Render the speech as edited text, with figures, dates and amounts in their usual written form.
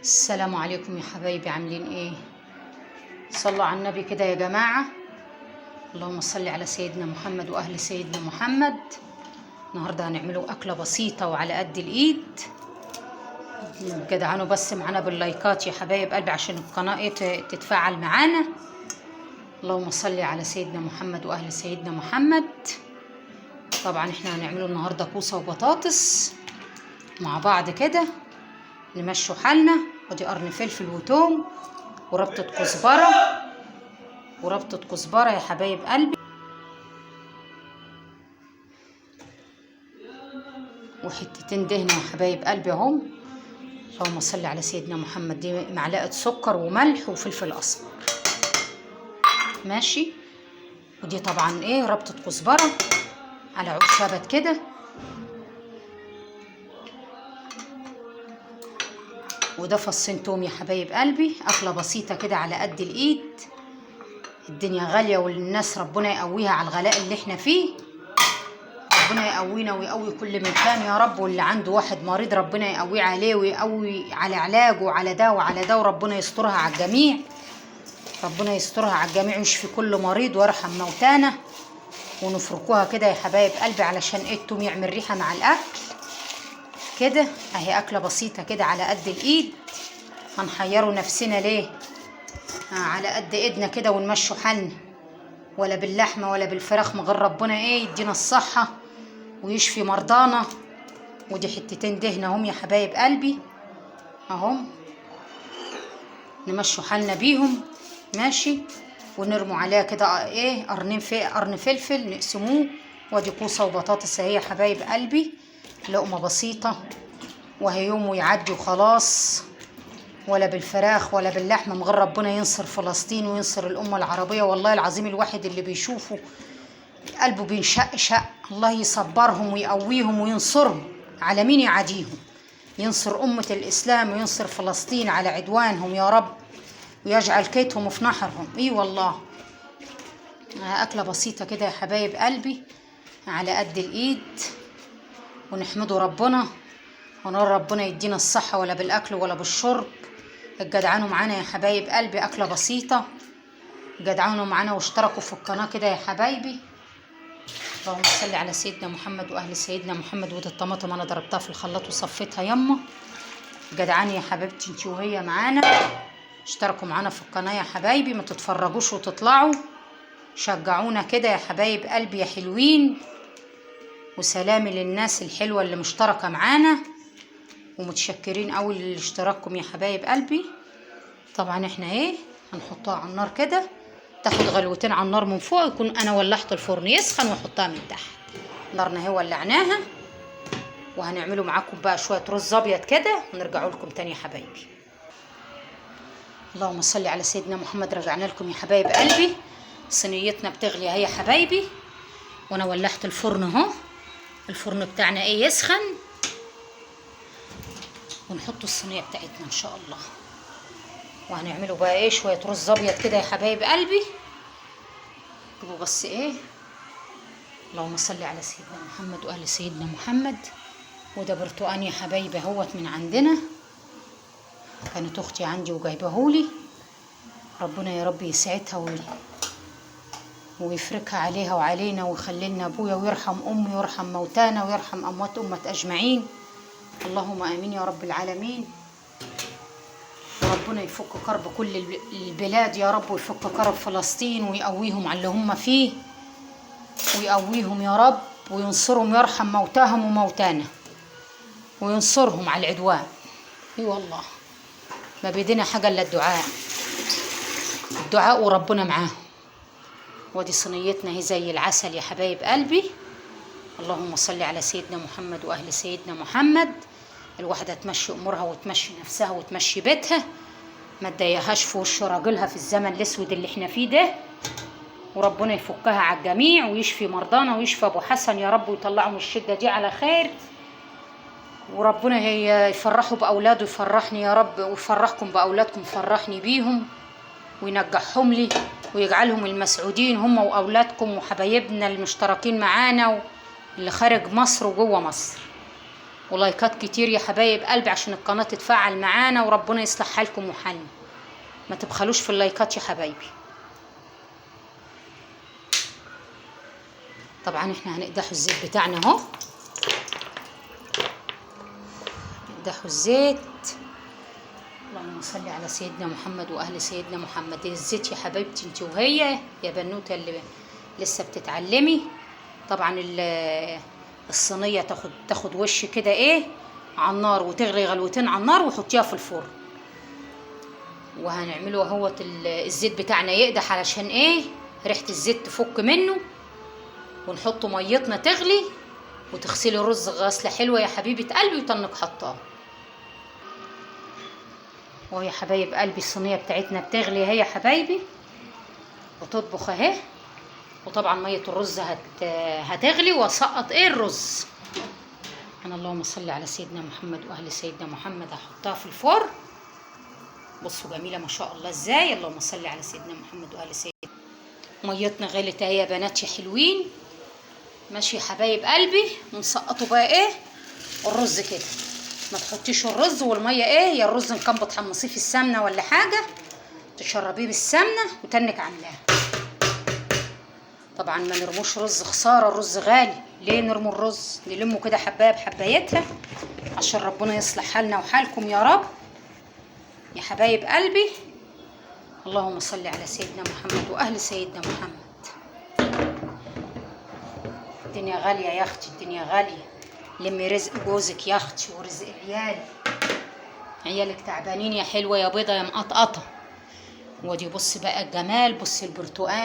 السلام عليكم يا حبايبي، عاملين ايه؟ صلوا على النبي كده يا جماعة. اللهم صل على سيدنا محمد واهل سيدنا محمد. النهارده هنعمله اكلة بسيطة وعلى قد الايد. جدعانوا بس معانا باللايكات يا حبايب قلبي عشان القناة ايه تتفاعل معانا. اللهم صل على سيدنا محمد واهل سيدنا محمد. طبعا احنا هنعمله النهارده كوسة وبطاطس مع بعض كده، نمشوا حالنا. ودي قرن فلفل وتوم وربطة كزبرة، وربطة كزبرة يا حبايب قلبي، وحتتين دهنة يا حبايب قلبي اهم. اللهم صل على سيدنا محمد. دي معلقة سكر وملح وفلفل اسمر، ماشي. ودي طبعا ايه ربطة كزبرة على عود شبت كده، وده فصين توم يا حبايب قلبي. اكله بسيطة كده على قد الايد. الدنيا غالية والناس ربنا يقويها على الغلاء اللي احنا فيه، ربنا يقوينا ويقوي كل من كان يا رب. واللي عنده واحد مريض ربنا يقويه عليه ويقوي على علاجه وعلى ده وعلى ده، وربنا يسترها على الجميع، ربنا يسترها على الجميع ويشفي كل مريض ويرحم موتانا. ونفركوها كده يا حبايب قلبي علشان ايه التوم يعمل ريحه مع الاكل كده. اهي اكله بسيطة كده على قد الايد. هنحيروا نفسنا ليه؟ على قد ايدنا كده ونمشوا حالنا، ولا باللحمه ولا بالفراخ، من غير ربنا ايه يدينا الصحة ويشفي مرضانا. ودي حتتين دهنه اهم يا حبايب قلبي اهم، نمشوا حالنا بيهم، ماشي. ونرموا عليها كده ايه قرنين في قرن فلفل نقسموه. وادي كوسة وبطاطس اهي يا حبايب قلبي، لقمة بسيطة وهي يوم ويعدي وخلاص، ولا بالفراخ ولا باللحمه، من غير ربنا ينصر فلسطين وينصر الامة العربية. والله العظيم الواحد اللي بيشوفه قلبه بينشق شق. الله يصبرهم ويقويهم وينصرهم على مين يعاديهم، ينصر امه الاسلام وينصر فلسطين على عدوانهم يا رب، ويجعل كيتهم في نحرهم. اي والله اكله بسيطة كده يا حبايب قلبي على قد الايد، ونحمده ربنا ونقول ربنا يدينا الصحة، ولا بالأكل ولا بالشرب. اتجدعنوا معانا يا حبايب قلبي، أكلة بسيطة. اتجدعنوا معانا واشتركوا في القناة كده يا حبايبي. اللهم صل على سيدنا محمد وأهل سيدنا محمد. ودي الطماطم أنا ضربتها في الخلاط وصفيتها يما. جدعاني يا حبيبتي انتي وهي معانا، اشتركوا معانا في القناة يا حبايبي، ما تتفرجوش وتطلعوا، شجعونا كده يا حبايب قلبي يا حلوين. وسلامي للناس الحلوة اللي مشتركة معانا، ومتشكرين قوي لاشتراككم يا حبايب قلبي. طبعا احنا ايه هنحطها على النار كده، تاخد غلوتين على النار من فوق، يكون انا ولعت الفرن يسخن واحطها من تحت. نارنا اهي ولعناها، وهنعمله معاكم بقى شوية رز ابيض كده، ونرجعوا لكم تاني يا حبايبي. اللهم صل على سيدنا محمد. رجعنا لكم يا حبايب قلبي، صينيتنا بتغلي اهي يا حبايبي، وانا ولعت الفرن اهو. الفرن بتاعنا ايه يسخن، ونحط الصينية بتاعتنا ان شاء الله. وهنعمله بقى ايه شوية رز ابيض كده يا حبايب قلبي. جيبوا بس ايه، اللهم صل على سيدنا محمد واهل سيدنا محمد. وده برتقان يا حبايبي اهوت من عندنا، كانت اختي عندي وجايبهولي، ربنا يا رب يسعدها ويفركها عليها وعلينا، ويخلي لنا ابويا، ويرحم امي ويرحم موتانا ويرحم اموات امه اجمعين، اللهم امين يا رب العالمين. وربنا يفك كرب كل البلاد يا رب، ويفك كرب فلسطين ويقويهم على اللي هم فيه، ويقويهم يا رب وينصرهم، ويرحم موتاهم وموتانا، وينصرهم على العدوان. اي والله ما بيدينا حاجة الا الدعاء، الدعاء وربنا معاهم. ودي صينيتنا هي زي العسل يا حبايب قلبي. اللهم صل على سيدنا محمد واهل سيدنا محمد. الواحدة تمشي امورها وتمشي نفسها وتمشي بيتها، ما تضايقهاش في وش راجلها في الزمن الاسود اللي احنا فيه ده. وربنا يفكها على الجميع ويشفي مرضانا ويشفي ابو حسن يا رب، ويطلعه من الشدة دي على خير. وربنا يفرحه باولاده ويفرحني يا رب، ويفرحكم باولادكم، فرحني بيهم وينجحهم لي ويجعلهم المسعودين هم واولادكم وحبايبنا المشتركين معانا اللي خارج مصر وجوه مصر. ولايكات كتير يا حبايب قلبي عشان القناة تتفاعل معانا، وربنا يصلح حالكم وحالنا. ما تبخلوش في اللايكات يا حبايبي. طبعا احنا هنقدحوا الزيت بتاعنا اهو، نقدحوا الزيت. اللهم صل على سيدنا محمد واهل سيدنا محمد. الزيت يا حبيبتي انت وهي يا بنوته اللي لسه بتتعلمي. طبعا الصينية تاخد وش كده ايه على النار، وتغلي غلوتين على النار وحطيها في الفرن. وهنعمله اهوت الزيت بتاعنا يقدح علشان ايه ريحه الزيت تفك منه، ونحط ميتنا تغلي، وتغسلي الرز غسله حلوة يا حبيبه قلبي وتنك حطاه. وهي حبايب قلبي الصينية بتاعتنا بتغلي اهي يا حبايبي وتطبخ اهي. وطبعا مية الرز هتغلي واسقط ايه الرز. انا اللهم صل على سيدنا محمد واهل سيدنا محمد. هحطها في الفرن. بصوا جميلة ما شاء الله ازاي. اللهم صل على سيدنا محمد واهل سيدنا. ميتنا غلت اهي يا بنات يا حلوين. ماشي يا حبايب قلبي. ونسقطوا بقى ايه الرز كده. ما تحطيش الرز والمية ايه يا الرز ان كان بتحمصيه في السمنة ولا حاجة تشربيه بالسمنه وتنك عاملاه. طبعا ما نرموش رز، خسارة الرز غالي، ليه نرمو الرز؟ نلمه كده حبايه بحبايتها عشان ربنا يصلح حالنا وحالكم يا رب يا حبايب قلبي. اللهم صل على سيدنا محمد واهل سيدنا محمد. الدنيا غالية يا اختي، الدنيا غالية. لمي رزق جوزك يا اختي ورزق عيالك. عيالك تعبانين يا حلوة يا بيضة يا مقطقطه. ودي بص بقى الجمال، بص البرتقال.